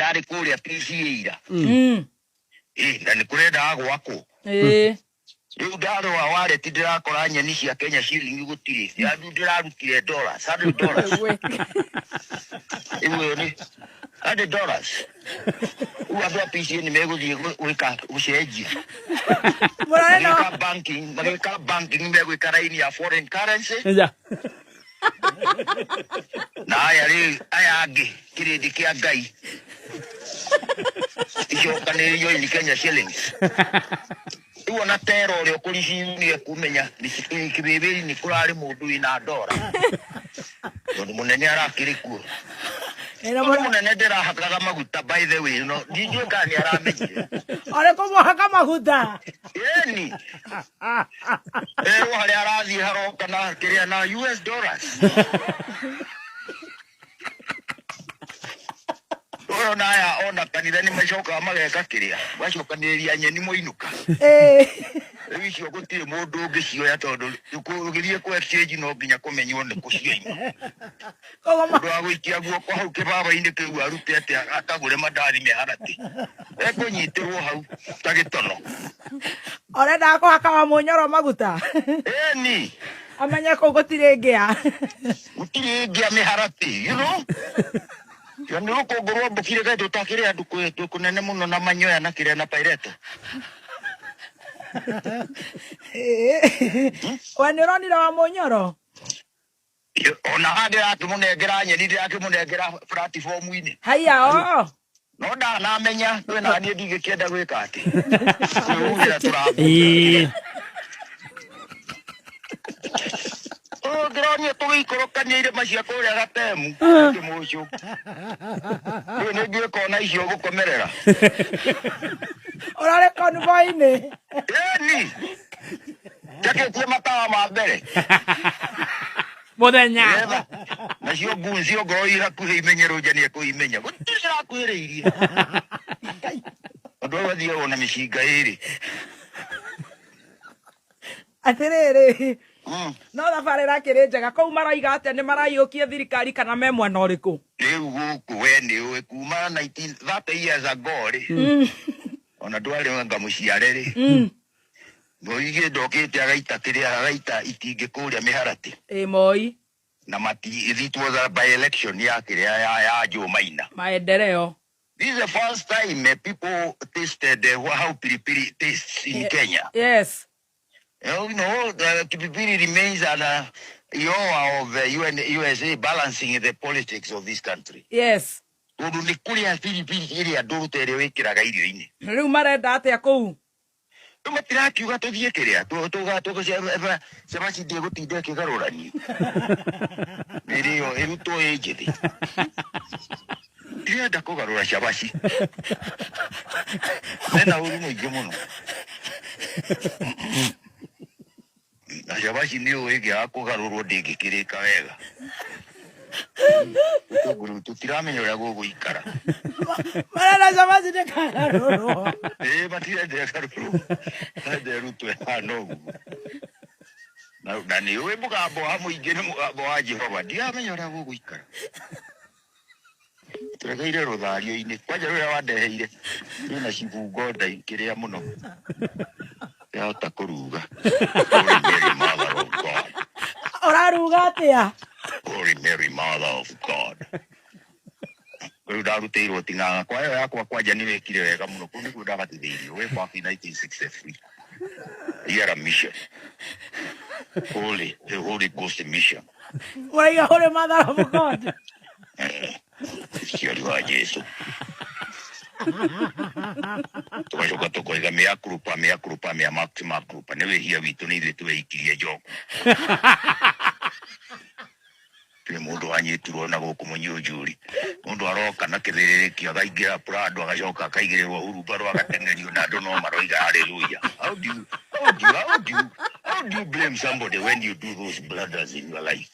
Ndĩrarĩ kũrĩa PCA ira. Ĩ, na nĩ kũrendaga gwakwo. Rĩu ndarora wallet ndĩrakora nyeni cia Kenya ciringi gũtirĩ. Yandu ndĩrarutire dollars, $100. Rĩu ĩyo nĩ $100. Rĩu andũ a PCA nĩ megũthiĩ gwĩka gũcenjia. Mũrarĩ na Magĩka banking, magĩka banking megwĩka raini ya foreign currency. Na aya rĩ aya angĩ kĩrĩndĩ kĩa Ngai icokanĩrĩrio in Kenya shillings. Rĩu ona tera ũrĩa ũkũriciu nĩ ekũmenya kĩbĩbĩri-inĩ kũrarĩ mũndũ wĩna ndora tondũ mũnene arakĩrĩ kuo. Ĩna Tondũ mũnene ndĩrahakaga maguta, by the way, no ndingiũĩ kana nĩ aramenyire. Arĩ kũmũhaka maguta. Ĩni erwo harĩa arathiĩ haroka na kĩrĩa na US dollars. Ũyũ na aya ona kanitha nĩ macokaga mageka kĩrĩa macokanĩrĩria nyeni moinũka. Rĩu icio gũtirĩ mũndũ ũngĩcioya tondũ ũgĩthiĩ kũ exchange no nginya kũmenywo nĩ kũ cioima. Koguo Mũndũ wa gũikia guoko hau kĩbaba-inĩ kĩu arute atĩ akagũre mandathi mĩharatĩ ekũnyitĩrwo hau ta gĩtono. Ũrendaga kũhaka wa mũnyoro maguta. Ĩni. Amenye kũu gũtirĩ ngĩa. Gũtirĩ ngĩa mĩharatĩ, you know? Ya nĩ rũkũngũ rwambũkire kaĩ tũtakĩrĩ andũ kũnene mũno na manyoya na kĩrĩa na paireto. We nĩ ũronire wa mũnyoro? Ona haha ndĩrakĩmũnengera nyeni, ndĩrakĩmũnengera platform-inĩ. Haiya o. No ndanamenya twĩ na niĩ ndingĩkĩenda gwĩka atĩ. Kwĩhuhĩra tũrahuhĩra. Ũyũ ndĩronio tũgĩikũrũkania irĩma cia kũrĩa Gatemu Kĩmũcũ. Rĩu nĩ ndiũĩ kona icio gũkomerera. Ũrarĩ convoy-inĩ. Ĩni. Njakĩtie matawa ma mbere. Mũthenya. Nĩgetha nacio ngunci ongorwo i hakuhĩ imenye Rũnja nĩ ekũimenya. Gũtirĩ ĩrakuhĩrĩirie. Andũ au athiagwo na mĩcinga ĩrĩ. Atĩrĩrĩ, no thabarĩ ĩrakĩrĩ njega kũu maroiga atĩa? Nĩ maraiyũkia thirikari kana me mwena ũrĩkũ? Rĩu gũkũ we nĩ ũĩ kuma 19 30 years ago rĩ, ona ndwarĩ anga mũciare rĩ, Moi gĩ ndokĩte agaita kĩrĩa agaita itingĩ kũrĩa mĩharatĩ. Ĩ Moi. Na mati it was a by election ya kĩrĩa ya Joe Maina. Maendeleo. This is the first time people tasted how pilipili tastes in Kenya. The pilipili remains an Iowa of the UN, USA balancing the politics of this country. Tondũ nĩ kũrĩa pilipili ĩrĩa ndũrũ ta ĩrĩa wĩkĩraga irio-inĩ. Rĩu marenda atĩa kũu? Rĩu matirakiuga tũthiĩ kĩrĩa cabaci ndĩgũtinda ĩkĩgarũranio. Ĩrĩo ĩrutwo ĩ njĩthĩ. Ndirenda kũgarũra cabaci. Mena ũru mũingĩ mũno. Na cabaci nĩ ũĩ ĩngĩaga kũgarũrwo ndĩngĩkĩrĩka wega. Tũtũngũrũ tũtiramenya ũrĩa gũgũikara. Marenda cabaci ndĩkagarũrwo. Ĩĩ matirenda ĩgarũrwo. Marenda ĩrutwo ĩhana ũguo. Na nĩ ũĩ mũgambo wa mũingĩ nĩ mũgambo wa Jehova. Ndiramenya ũrĩa gũgũikara. Tũregeire rũthario-inĩ. Kwanja rũrĩa wandeheire rwĩna cibungo ndai kĩrĩa mũno. Ndĩrahota kũruga. Holy Mary, Mother of God. Ũraruga atĩa? Holy Mary, Mother of God. Rĩu ndarutĩirwo ting'ang'a kwa ĩyo yakwa kwanja nĩ wĩkire wega mũno. Kũu nĩkuo ndabatithĩirio way back in 1963. Year mission. Holy, the Holy Ghost mission. Ũraiga Holy Mother of God. Ũciari wa Jesu. Tũgacoka tũkoiga mea culpa, mea culpa, mea maxima culpa. Nĩ wĩhia witũ nĩ ithuĩ tweikirie njoku. Nĩ mũndũ wanyitirwo na gũkũ mũnyunjuri. Mũndũ aroka na kĩthĩrĩrĩkio akaingĩra Prado agacoka akaigĩrĩrwo hurumbarũ agateng'erio na andũ no maroiga hallelujah. How do you blame somebody when you do those blunders in your life?